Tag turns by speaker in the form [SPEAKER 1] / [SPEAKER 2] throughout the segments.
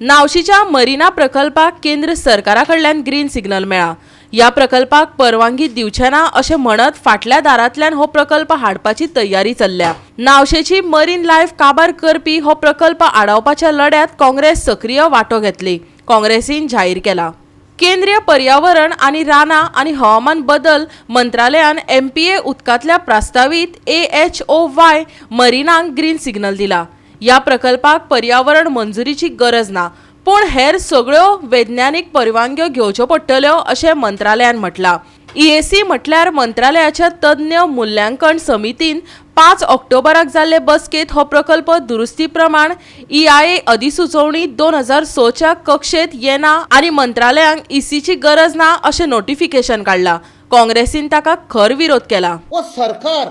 [SPEAKER 1] नावशीच्या marina प्रकल्पाक केंद्र सरकारा कडल्यान ग्रीन सिग्नल मेळ्ळा. ह्या प्रकल्पाक परवानगी दिवचे ना अशें म्हणत फाटल्या दारांतल्यान हो प्रकल्प हाडपाची तयारी चल्ल्या. नावशेची मरीन लायफ काबार करपी हो प्रकल्प आडावपाच्या लढ्यात काँग्रेस सक्रीय वांटो घेतली, काँग्रेसीन जाहीर केला. केंद्रीय पर्यावरण आनी रानां आनी हवामान बदल मंत्रालयान एमपीए उदकांतल्या प्रस्तावीत एएचओवाय मरिनाक ग्रीन सिग्नल दिला. ह्या प्रकल्पाक पर्यावरण मंजुरीची गरज ना, पूण हेर सगळ्यो वैज्ञानीक परवानग्यो घेवच्यो पडटल्यो अशें मंत्रालयान म्हटलां. ईएसी म्हटल्यार मंत्रालयाच्या तज्ञ मुल्यांकन समितीन 5 ऑक्टोबराक जाल्ले बसकेंत हो प्रकल्प दुरुस्ती प्रमाण ईआयए अधिसुचोवणी 2006च्या कक्षेत येना आनी मंत्रालयांक ईसीची गरज ना अशें नोटिफिकेशन काडलां. काँग्रेसीन ताका खर विरोध केला.
[SPEAKER 2] हो सरकार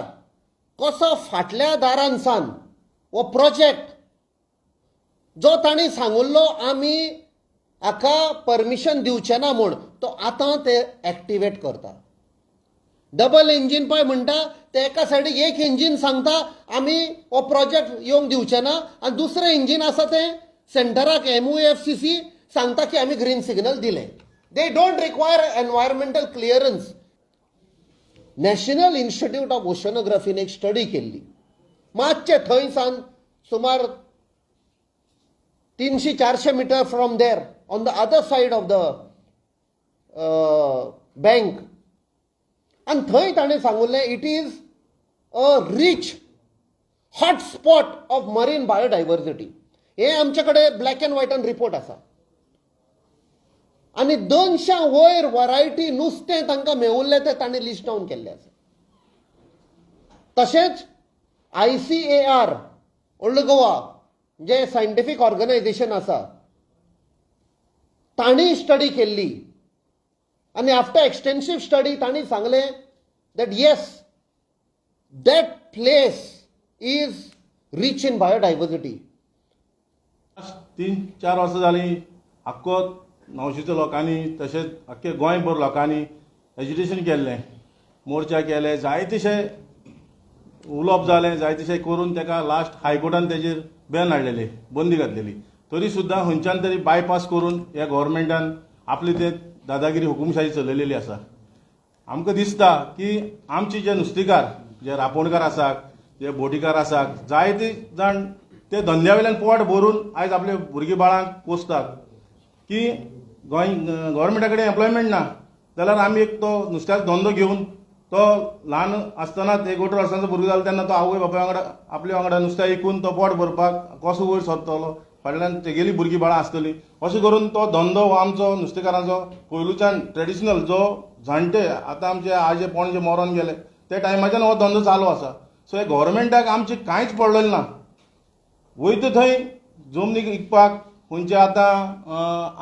[SPEAKER 2] कसो फाटल्या दारान सान हो प्रोजेक्ट जो तांणी सांगिल्लो आमी हाका परमिशन दिवचे ना म्हूण, तो आतां ते एक्टिवेट करता. डबल इंजीन पळय म्हणटा ते, एका सायडीक एक इंजीन सांगता आमी हो प्रोजेक्ट येवंक दिवचे ना आनी दुसरें इंजीन आसा तें सेंटराक एमयूएफसीसी सांगता की आमी ग्रीन सिग्नल दिले. They don't require environmental clearance. National institute of ओशनोग्राफीन एक स्टडी केल्ली. मातशें थंय सावन सुमार 300-400 meter from there, on the other side of the bank, आनी थंय ताणें सांगिल्लें, it is a rich hot spot of marine biodiversity. हे आमचे कडेन ब्लॅक अँड व्हायटान रिपोर्ट आसा आनी 200 वयर वरायटी नुस्तें तांकां मेवुल्लें, तें तांणी लिस्ट डावन केल्लें आसा. तशेंच आयसीएआर ओल्ड गोवा जे सायंटिफीक ऑर्गनायझेशन आसा, तांणी स्टडी केल्ली आनी आफ्टर एक्सटेन्सीव स्टडी तांणी सांगलें that yes, that place is rich in biodiversity.
[SPEAKER 3] 3-4 वर्सां जालीं, आख्खो नावशीच्या लोकांनी तशेंच आख्खे गोंयभर लोकांनी एजिटेशन केल्लें, मोर्चा केले, जायतेशे उलोवप जालें, जायतेशे करून ताका लास्ट हायकोर्टान तेजेर बॅन हाडलेले, बंदी घातलेली. तरी सुद्दां खंयच्यान तरी बायपास करून ह्या गोवोरमेंटान आपली ते दादागिरी, हुकुमशाही चलयलेली आसा. आमकां दिसता की आमचे जे नुस्तेकार, जे रांपोणकार आसात, जे बोटीकार आसात, जायते जाण ते धंद्या वयल्यान पोट भरून आयज आपले भुरगीं बाळांक पोसतात की गोंय गव्हर्मेंटा कडेन एम्प्लॉयमेंट ना जाल्यार आमी एक तो नुस्त्याचो धंदो घेवन, तो ल्हान आसतनाच, एक 18 वर्सांचो भुरगो जालो तेन्ना तो आवय बापाय वांगडा, आपल्या वांगडा नुस्तें विकून तो पोट भरपाक कसो वयर सरतलो, फाटल्यान तेगेली भुरगीं बाळां आसतलीं, अशें करून तो धंदो हो आमचो नुस्तेकारांचो पयलूच्यान ट्रेडिशनल, जो जाणटे आतां आमचे आजे पणजे मरोन गेले त्या टायमाच्यान हो धंदो चालू आसा. सो हे गव्हर्मेंटाक आमची कांयच पडलेलें ना. वयता थंय जमनी विकपाक खंयचे आतां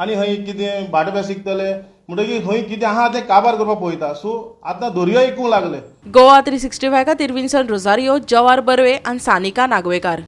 [SPEAKER 3] आनी खंय कितें भाट बेस विकतले म्हणटकीर खंय कितें आहा तें काबार करपाक पळयता. सो आतां दर्या विकूंक लागले.
[SPEAKER 1] गोवा 365 खातीर विन्सन रोजारियो, जवार बर्वे आनी सानिका नागवेकार.